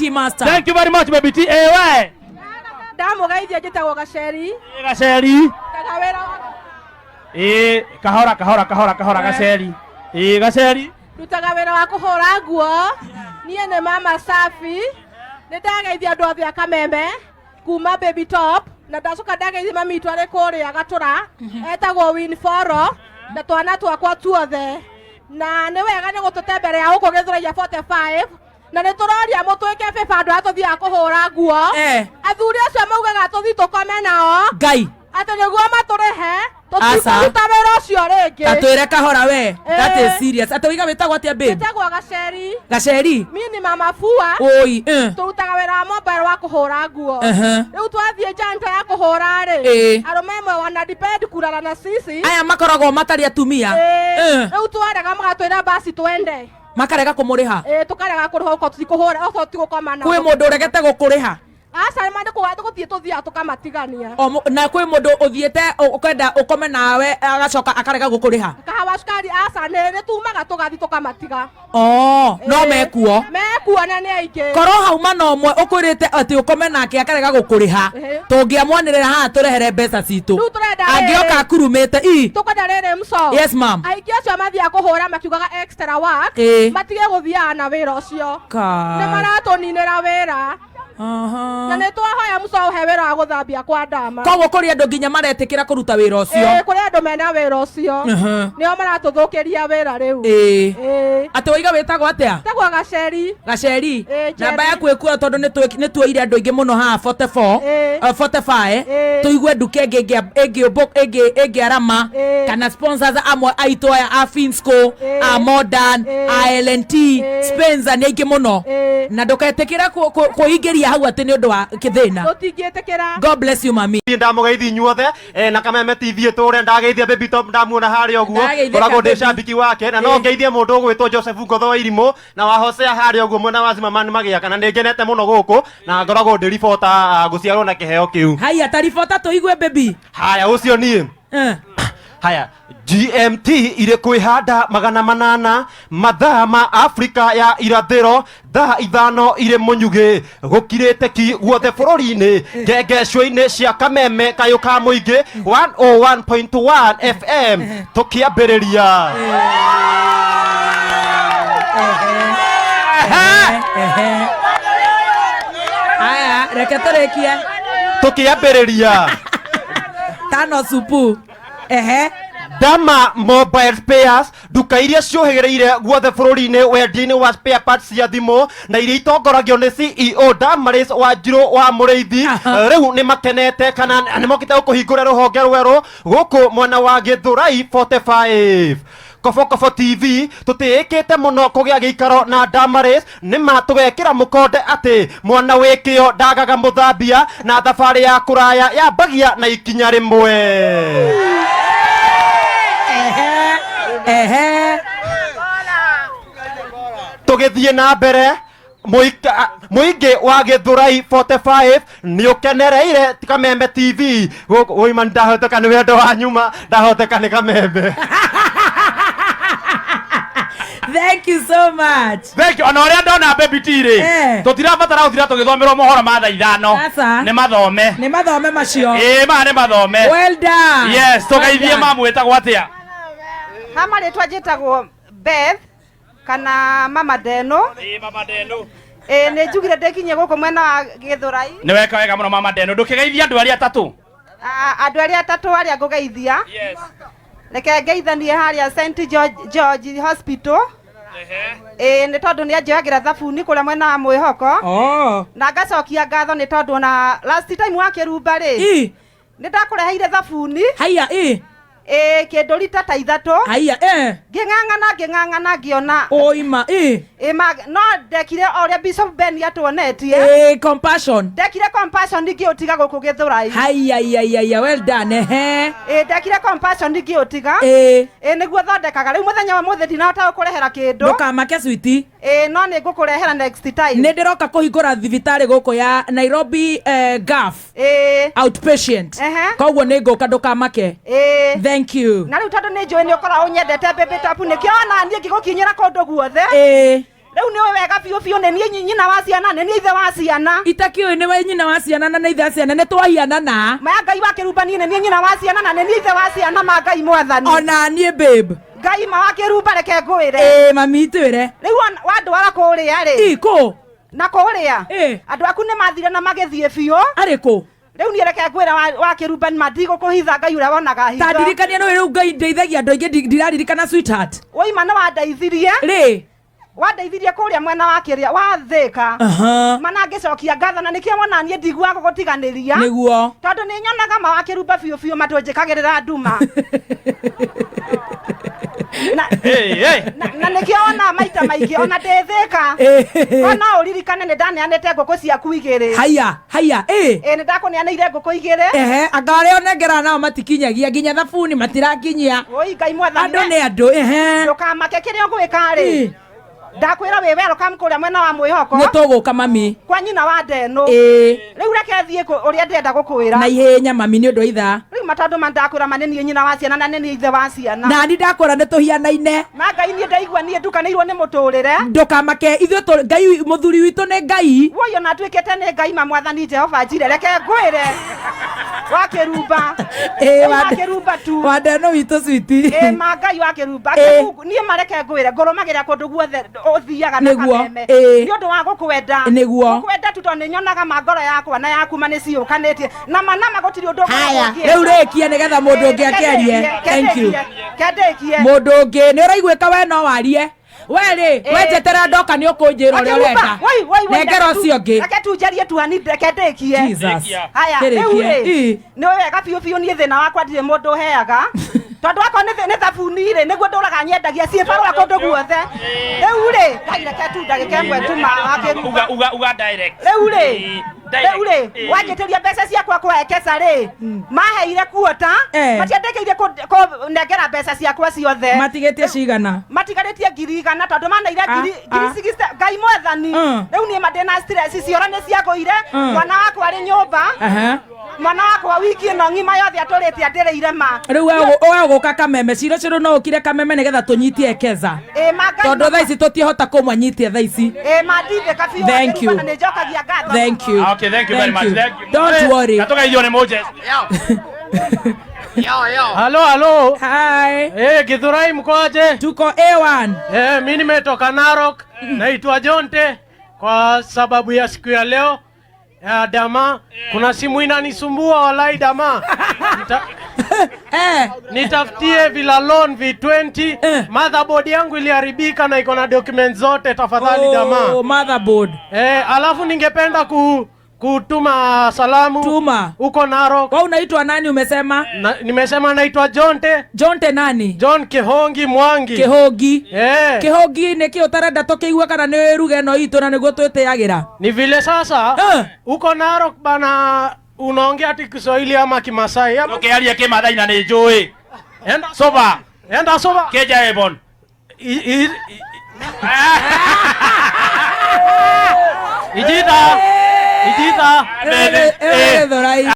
T Master. Thank you very much, Baby T. Eh, we. Ndamũgeithia, njĩtagwo Gaceri. Ĩ, Gaceri. Ndutaga wĩra wa Ĩ, kahora kahora kahora kahora, Gaceri. Ĩ, Gaceri. Ndutaga wĩra wa kũhũra nguo. Niĩ nĩ mama safi. Nĩ ndageithia andũ othe a Kameme kuma Baby Top, na ndacoka ndageithia mami witũ arĩ kũrĩa Gatũra, etagwo Winforo, na twana twakwa tuothe. Na nĩ wega nĩ gũtũtemberea gũkũ Gĩthũrai 45, na nĩ tũroria mũtwĩke bĩba andũ arĩa tũthiaga kũhũra nguo. Athuri acio maugaga tũthiĩ tũkome nao Ngai. atĩ nĩguo matũrĩhe. Aca. Tũtikũruta wĩra ũcio rĩngĩ. Tatwĩre kahora we. That Eh. is serious. Atĩ wĩiga wĩtagwo atĩa, babe? Njĩtagwo Gaceri. Gaceri. Mi ni mama fua. Oi. Tũrutaga wĩra wa mobile wa kũhũra nguo. Rĩu twathiĩ janta ya kũhũra rĩ, arũme amwe wana depend kulala na sisi. Aya makoragwo matarĩ atumia. Rĩu twarega magatwĩra basi twende. Makarega kũmũrĩha. Ĩĩ, tũkarega kũrĩha okorwo tũtikũhũra, okorwo tigũkoma nao. Kwĩ mũndũ ũregete gũkũrĩha? Aca, nĩ tũgũthiĩ, tũthiaga tũkamatigania. Na kwĩ mũndũ ũthiĩte ũkenda ũkome nawe agacoka akarega gũkũrĩha? Kahawa cukari, aca, nĩ tumaga tũgathiĩ tũkamatiga. Oh, no. Mekuo. Mekuo na nĩ aingĩ. Korwo hauma na ũmwe ũkwĩrĩte atĩ ũkome nake akarega gũkũrĩha, tũngĩamwanĩrĩra haha tũrehere mbeca citũ. Rĩu tũrenda rĩrĩ. Angĩoka akurumĩte i. Tũkwenda rĩrĩ mco. Yes, ma'am. Aingĩ acio mathiaga kũhũra makiugaga extra work, matige gũthiaga na wĩra ũcio. Nĩ maratũninĩra wĩra. Na nĩ twahoya mco ũhe wĩra wa gũthambia kwa ndama. Koguo kũrĩ andũ nginya maretĩkĩra kũruta wĩra ũcio? Ĩĩ, kũrĩ andũ mena wĩra ũcio. Nĩo maratũthũkĩria wĩra rĩu. Ĩĩ. Atĩ waiga wĩtagwo atĩa? Tagwo Gaceri. Gaceri. Ĩĩ, namba Njeri. yaku ĩkuo tondũ nĩ tuoire andũ aingĩ mũno haha 44, 45. Tũigue nduka ĩngĩ ĩngĩarama kana sponsors amwe aitũ aya a Finsco, a Modern, a L&T. Spencer nĩ aingĩ mũno. Na ndũketĩkĩre kwĩingĩria hau atĩ nĩ ũndũ wa kĩthĩna. Tũtingĩtĩkĩra. God bless you, mami. Niĩ ndamũgeithi inyuothe, na Kameme TV ĩtũre. Ndageithia Baby Top, ndamuona harĩa ũguo. Ndageithĩka, ngoragwo ndĩ baby. cambiki wake na no ngeithie mũndũ ũgwĩtwo Joseph Ngotho wa Irimũ na wa Hosea harĩa ũguo mwena wa Zimmerman magĩaka, na nĩ ngenete mũno gũkũ na ngoragwo ndĩ ribota, gũciarwo na kĩheo kĩu. Haya, taribota tũigue, baby. Haya, ũcio niĩ. Haya, GMT irĩ kwĩhanda 800 mathaa ma Afrika ya Irathĩro, thaa 5 irĩ mũnyugĩ. Gũkirĩte ki guothe bũrũri-inĩ, ngengecwo-inĩ cia Kameme, kayũ ka mũingĩ, 101.1 FM, tũkĩambĩrĩria. Ehe. Haya, reke tũrĩkie. Tũkĩambĩrĩria. Tano supu, ehe. Dama Mobile Spares, nduka iria ciũhĩgĩrĩire guothe bũrũri-inĩ wendia-inĩ wa spare parts cia thimũ, na iria itongoragio nĩ CEO Damaris Wanjirũ wa Mũrĩithi, rĩu nĩ makenete kana nĩ mokĩte gũkũhingũra rũhonge rwerũ gũkũ mwena wa Gĩthũrai 45. Kobokobo TV tũtĩĩkĩte mũno kũgĩa gĩikaro na Damaris, nĩma tũgekĩra mũkonde atĩ mwana wĩ kĩo ndagaga mũthambia, na thabarĩ ya kũraya yambagia na ikinya rĩmwe. Ehe ehe. Tũgĩthiĩ na mbere, mũingĩ wa Gĩthũrai 45 nĩ ũkenereire Kameme TV gũkũ. Ũima ndahoteka nĩ wendo wa nyuma, ndahoteka nĩ Kameme. Thank you so much. Thank you. Ona ũrĩa ndona Baby T rĩ, tũtirabatara gũtira tũgĩthomerwo mohoro ma thaa 5. Aca. Nĩ mathome. Nĩ mathome macio. Ĩĩ, maya nĩ mathome. Well done. Yes, tũgeithie. Well done. Mamu, wĩtagwo atĩa? Ha marĩtwa njĩtagwo Beth kana Mama Ndeno. Ĩĩ, Mama Ndeno. Ĩĩ, nĩ njugire ndĩkinyie gũkũ mwena wa Gĩthũrai. Nĩ weka wega mũno, Mama Ndeno. Ndũkĩgeithie andũ arĩa atatũ. Ah, andũ arĩa atatũ arĩa ngũgeithia, Yes. reke ngeithanie harĩa St George Hospital, ĩĩ, nĩ tondũ nĩ anjoyagĩra thabuni kũrĩa mwena wa Mwĩhoko. Oh. Na ngacokia ngatho nĩ tondũ ona last time wa kĩrumba rĩ, nĩ ndakũreheire thabuni. Haya, ĩ. Ĩĩ, kĩndũ rita ta 3. Haya, eh. Ngĩng'ang'ana, ngĩng'ang'ana, ngĩona. Oima, ĩ. Ĩ, no ndekire o ũrĩa Bishop Ben atuonetie. Ĩ, compassion. Ndekire compassion, ngĩũtiga gũkũ Gĩthũrai. Haya ya ya ya, well done, ehe. Ĩ, ndekire compassion, ngĩũtiga. Ĩ, nĩguo thondekaga rĩu. Mũthenya wa mũthĩ ndinahota gũkũrehera kĩndũ. Ndũkamake, sweetie. Ĩ, no nĩ ngũkũrehera next time. Nĩ ndĩroka kũhingũra thibitarĩ gũkũ ya Nairobi, Gaf outpatient. Koguo nĩ ngũka, ndũkamake. Thank you. Na rĩu tondũ nĩ njũĩ nĩ ũkoragwo ũnyendete, Baby Top, nĩkĩo ona niĩ ngĩgũkinyĩra kũndũ guothe. Rĩu nĩ wega biũ biũ, nĩ niĩ nyina wa ciana, nĩ niĩ ithe wa ciana. Itakĩũĩ nĩwe nyina wa ciana na nĩ ithe wa ciana, nĩ twahianana. Ma Ngai wa kĩrumba, niĩ nĩ niĩ nyina wa ciana na nĩ niĩ ithe wa ciana, ma Ngai mwathani. Ona niĩ, babe. Ngai ma wa kĩrumba, reke ngwĩre. Ĩĩ mami, twĩre. Rĩu wandwara kũrĩa rĩ, ĩ kũ? Na kũrĩa Ĩ. andũ aku nĩ mathire na magĩthiĩ biũ. Arĩ kũ? Rĩu niĩ reke ngwĩre wa kĩrumba, ma ndigũkũhitha, Ngai ũrĩa wonaga Ta hitho. ndirikania, nĩ rĩu Ngai ndeithagia andũ aingĩ, ndiraririkana, sweetheart. Woima nĩ wandeithirie. Rĩ? Wandeithirie kũrĩa mwena wa kĩrĩa wa Thĩka. Mana ngĩcokia ngatho, na nĩkĩo wona niĩ ndiguaga gũgũtiganĩria. Nĩguo. Tondũ nĩ nyonaga ma wa kĩrumba biũ biũ matũnjĩkagĩrĩra nduma na, Hey, hey. na nĩkĩo wona maita maingĩ ona ndĩ Thĩka, ona ũririkane nĩ ndaneanĩte ngũkũ ciaku igĩrĩ. Haya haya, ĩ. Ĩ, nĩ ndakũneanĩire ngũkũ igĩrĩ. Ehe, anga arĩa ũnengeraga nao matikinyagia nginya thabuni, matirakinyia. Oi Ngai mwathani. Andũ nĩ andũ, ehe. Ndũkamake, kĩrĩa ũgwĩka rĩ, Ĩ. ndakwĩra wĩ welcome kũrĩa mwena wa mwĩhoko. Nĩ tũgũka, mami. Kwa nyina wa ndenũ. Ĩ. Rĩu reke thiĩ ũrĩa ndĩrenda gũkwĩra. Na ihenya, mami, nĩ ũndũ wa ithaa. Rĩu matondũ ma ndakwĩra ma nĩ niĩ nyina wa ciana na nĩ niĩ ithe wa ciana. Nani ndakwĩra nĩ tũhianaine. Ma Ngai, niĩ ndaigua niĩ ndukanĩirwo nĩ mũtũrĩre. Ndũkamake, ithuĩ Ngai mũthuri witũ nĩ Ngai. Woi, ona atuĩkĩte nĩ Ngai, ma mwathani Jehova njire, reke ngwĩre wa kĩrumba. Ĩ, Ĩ, wa kĩrumba tu. Wa ndeno witũ switi. Ĩ ma Ngai wa kĩrumba. Ĩ. Kĩmungu, niĩ mareke ngwĩre, ngũrũmagĩrĩra kũndũ guothe ũthiaga na Nĩguo, kameme ĩ. nĩ ũndũ wa gũkwenda. Nĩguo. Gũkwenda tu, tondũ nĩ nyonaga ma ngoro yakwa na yaku ma nĩ ciũkanĩtie na manama gũtirĩ ũndũ Haya, ũngĩkoragwo ũngĩenda. rĩu rĩkia nĩgetha mũndũ ũngĩ akĩarie. Thank you. Kendĩkie. Mũndũ ũngĩ nĩ ũraiguĩka, we no warie, we rĩ, Ĩ. we njetera ndoka nĩ ũkũnjĩra ũrĩa ũrenda. Nengera ũcio ũngĩ. Reke tu njarie tu hani, reke ndĩkie. Jesus. Haya, rĩu Kĩrĩkie. rĩ, Ĩ. nĩ wega biũ biũ, niĩ thĩna wakwa ndirĩ mũndũ ũheaga, tondũ akorwo nĩ thabuni rĩ, nĩguo ndũraga nyendagia ciĩ barũa kũndũ guothe. Rĩu rĩ, Ngai, reke tu ndagĩka ĩmwe tu ma wakĩruba. Uga uga uga direct. Rĩu rĩ, Direct. rĩu rĩ, wanjĩtĩria mbeca ciakwa kwa Ekesa rĩ, maheire kuota. Eh. Matiandĩkĩire kũnengera mbeca ciakwa ciothe. Matigĩtie cigana? Matigarĩtie 100,000, tondũ maneire ngiri Ah, ngiri ah. 60. Ngai mwathani. Rĩu niĩ ma ndĩna stress, ciora nĩ ciagũire. Mwana wakwa arĩ nyũmba. Mwana wakwa wiki ĩno ng'ima yothe atũrĩte andĩrĩire ma. Rĩu we ũgũka Kameme ciro ciro, no ũkire Kameme nĩgetha tũnyitie Ekeza. Ĩ ma Ngai. Tondũ thaa ici tũtiĩhota kũmwanyitie thaa ici. Ĩ ma ndithĩka biũ. Thank you. Na nĩ njokagia ngatho. Thank you. Ah, okay, thank you very much. You. Thank you. Don't worry. Katugeithio nĩ Moses. Halo, halo. Hi. Eh, Githurai mkoaje? Tuko A1. Eh, mimi nimetoka Narok, naitwa Jonte. Kwa sababu ya siku ya leo ya dama, kuna simu inanisumbua walai dama. Eh. Nitafutie Vilalon V20. Eh. Motherboard yangu iliharibika na iko na documents zote, tafadhali Oh, dama. motherboard. Eh, alafu ningependa kutuma salamu Tuma. huko Narok. Wewe unaitwa nani umesema? Nimesema naitwa Jonte. Jonte nani? John Kihongi Mwangi. Kĩhũngi. Eh. Kĩhũngi, nĩkĩ ũtarenda tũkĩigue kana nĩ ruga ĩno itũ na nĩguo twĩtĩagĩra? Ni vile sasa Eh. huko Narok bana, unaongea ati Kiswahili ama Kimasai ama Ũkĩaria kĩmathai na nĩ njũĩ. Enda Soba. Enda soba. Keja Ebon. Ijita. Ijita. Ĩyo nĩ Gĩthũrai.